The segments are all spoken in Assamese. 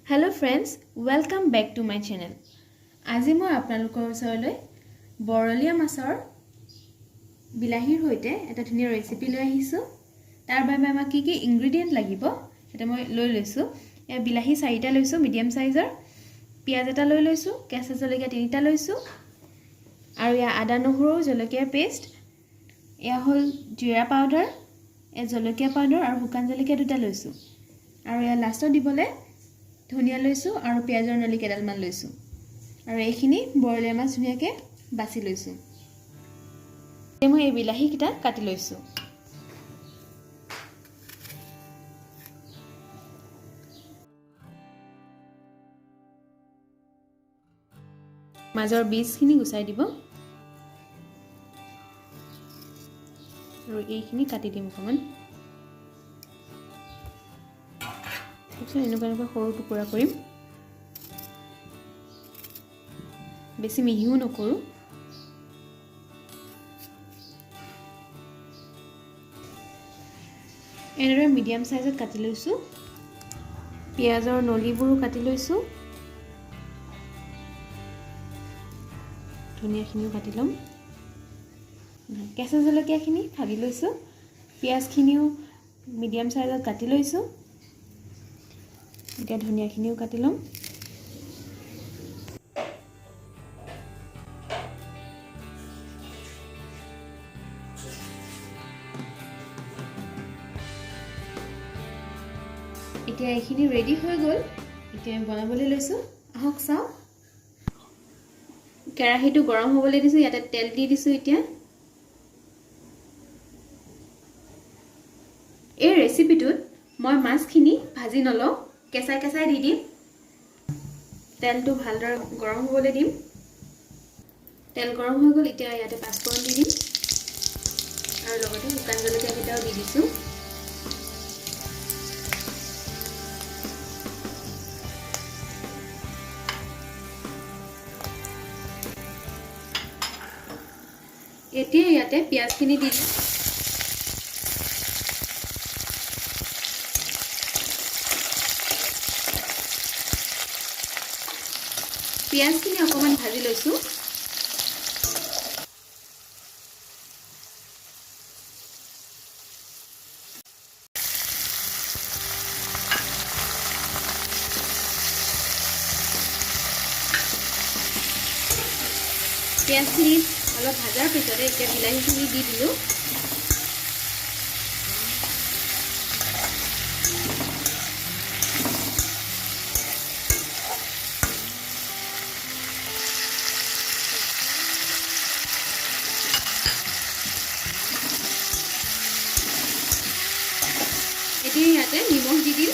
Hello friends, welcome back to my channel. আজি মই আপোনালোকৰ ওচৰলৈ বৰলীয়া মাছৰ বিলাহীৰ সৈতে এটা ধুনীয়া ৰেচিপি লৈ আহিছোঁ। তাৰ বাবে আমাক কি কি ইনগ্ৰিডিয়েণ্ট লাগিব সেইটো মই লৈ লৈছোঁ। বিলাহী 4টা লৈছোঁ মিডিয়াম চাইজৰ, পিঁয়াজ এটা লৈ লৈছোঁ, কেঁচা জলকীয়া 3টা লৈছোঁ, আৰু এয়া আদা নহৰু জলকীয়াৰ পেষ্ট, এয়া হ'ল জিৰা পাউডাৰ, এয়া জলকীয়া পাউডাৰ আৰু শুকান জলকীয়া 2টা লৈছোঁ, আৰু এয়া লাষ্টত দিবলৈ ধনিয়া লৈছোঁ আৰু পিঁয়াজৰ নলি কেইডালমান লৈছোঁ, আৰু এইখিনি বৰলীয়া মাছ ধুনীয়াকৈ বাছি লৈছোঁ। মই এই বিলাহীকেইটা কাটি লৈছোঁ। মাজৰ বীজখিনি গুচাই দিব আৰু এইখিনি কাটি দিম অকণমান। তাৰপিছত এনেকুৱা এনেকুৱা সৰু টুকুৰা কৰিম, বেছি মিহিও নকৰোঁ। এনেদৰে মিডিয়াম চাইজত কাটি লৈছোঁ। পিঁয়াজৰ নলিবোৰো কাটি লৈছোঁ, ধনিয়াখিনিও কাটি ল'ম। কেঁচা জলকীয়াখিনি ফালি লৈছোঁ, পিঁয়াজখিনিও মিডিয়াম চাইজত কাটি লৈছোঁ। এতিয়া ধনিয়াখিনিও কাটি ল'ম। এতিয়া এইখিনি ৰেডি হৈ গ'ল। এতিয়া আমি বনাবলৈ লৈছোঁ, আহক চাওঁ। কেৰাহীটো গৰম হ'বলৈ দিছোঁ, ইয়াতে তেল দি দিছোঁ। এতিয়া এই ৰেচিপিটোত মই মাছখিনি ভাজি নলওঁ, কেঁচাই কেঁচাই দি দিম। তেলটো ভালদৰে গৰম হ'বলৈ দিম। তেল গৰম হৈ গ'ল, এতিয়া ইয়াতে পাঁচফোৰণ দি দিম আৰু লগতে শুকান জলকীয়াকেইটাও দি দিছোঁ। এতিয়া ইয়াতে পিঁয়াজখিনি দি দিম। পিঁয়াজখিনি অকণমান ভাজি লৈছোঁ। পিঁয়াজখিনি অলপ ভাজাৰ পিছতে এতিয়া বিলাহীখিনি দি দিলোঁ। এতিয়া ইয়াতে নিমখ দি দিম।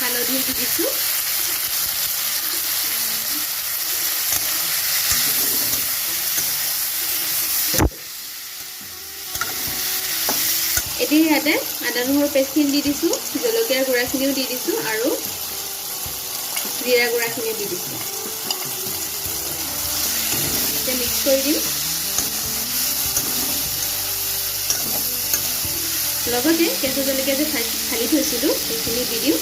হালধি দি দিছোঁ। এতিয়া ইয়াতে আদা নহৰু পেষ্টখিনি দি দিছোঁ, জলকীয়াৰ গুড়াখিনিও দি দিছোঁ আৰু জিৰা গুড়াখিনিও দি দিছোঁ। এতিয়া মিক্স কৰি দিম। লগতে কেঁচা জলকীয়া যে ফালি থৈছিলোঁ সেইখিনি দি দিম।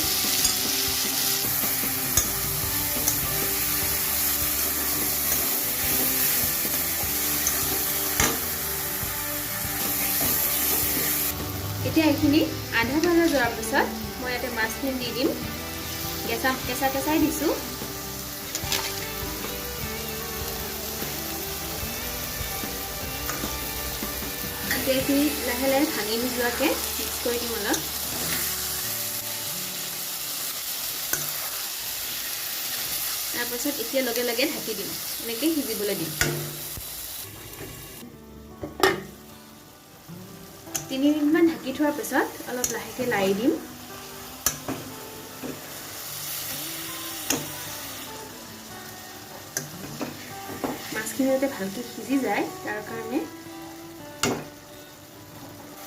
এতিয়া এইখিনি আধা ভাজা যোৱাৰ পিছত মই ইয়াতে মাছখিনি দি দিম। কেঁচা কেঁচা কেঁচাই দিছোঁ। এতিয়া এইখিনি লাহে লাহে ভাঙি নোযোৱাকৈ মিক্স কৰি দিম অলপ। তাৰপাছত এতিয়া লগে লগে ঢাকি দিম, এনেকৈ সিজিবলৈ দিম। 3 মিনিটমান ঢাকি থোৱাৰ পিছত অলপ লাহেকৈ লাৰি দিম। মাছখিনি যাতে ভালকৈ সিজি যায় তাৰ কাৰণে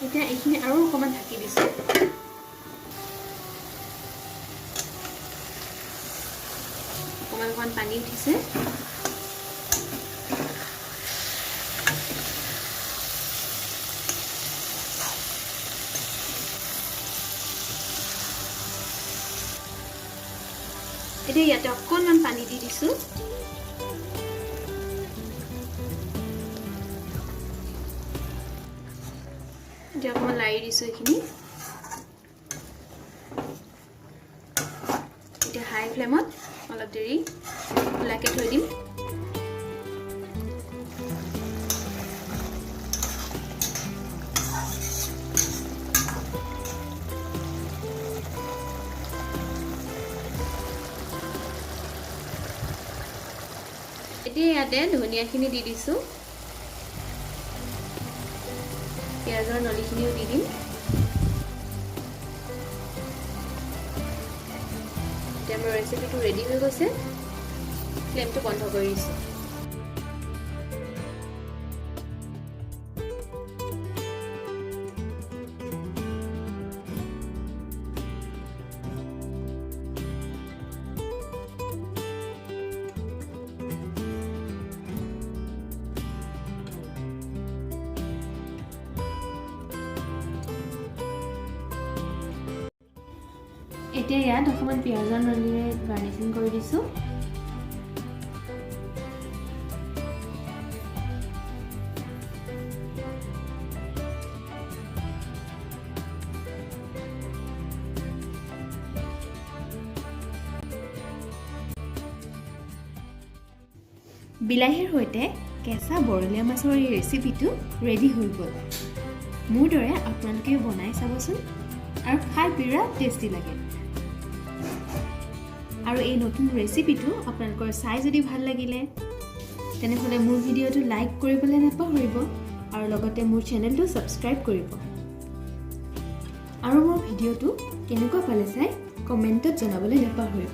এতিয়া এইখিনি আৰু অকণমান ঢাকি দিছোঁ। অকণমান পানী উঠিছে। এতিয়া ইয়াতে অকণমান পানী দি দিছোঁ। এতিয়া অকণমান লাৰি দিছোঁ এইখিনি। এতিয়া হাই ফ্লেমত অলপ দেৰি খোলাকৈ থৈ দিম। এতিয়া ইয়াতে ধনিয়াখিনি দি দিছোঁ, পিঁয়াজৰ নলিখিনিও দি দিম। এতিয়া মোৰ ৰেচিপিটো ৰেডি হৈ গৈছে। ফ্লেমটো বন্ধ কৰি দিছোঁ। এতিয়া ইয়াত অকণমান পিঁয়াজৰ নলিৰে গাৰ্নিচিং কৰি দিছোঁ। বিলাহীৰ সৈতে কেঁচা বৰলীয়া মাছৰ এই ৰেচিপিটো ৰেডি হৈ গ'ল। মোৰ দৰে আপোনালোকেও বনাই চাবচোন আৰু খাই বিৰাট টেষ্টি লাগে। আৰু এই নতুন ৰেচিপিটো আপোনালোকৰ চাই যদি ভাল লাগিলে তেনেহ'লে মোৰ ভিডিঅ'টো লাইক কৰিবলৈ নাপাহৰিব আৰু লগতে মোৰ চেনেলটো ছাবস্ক্ৰাইব কৰিব। আৰু মোৰ ভিডিঅ'টো কেনেকুৱা পালে চাই কমেণ্টত জনাবলৈ নাপাহৰিব।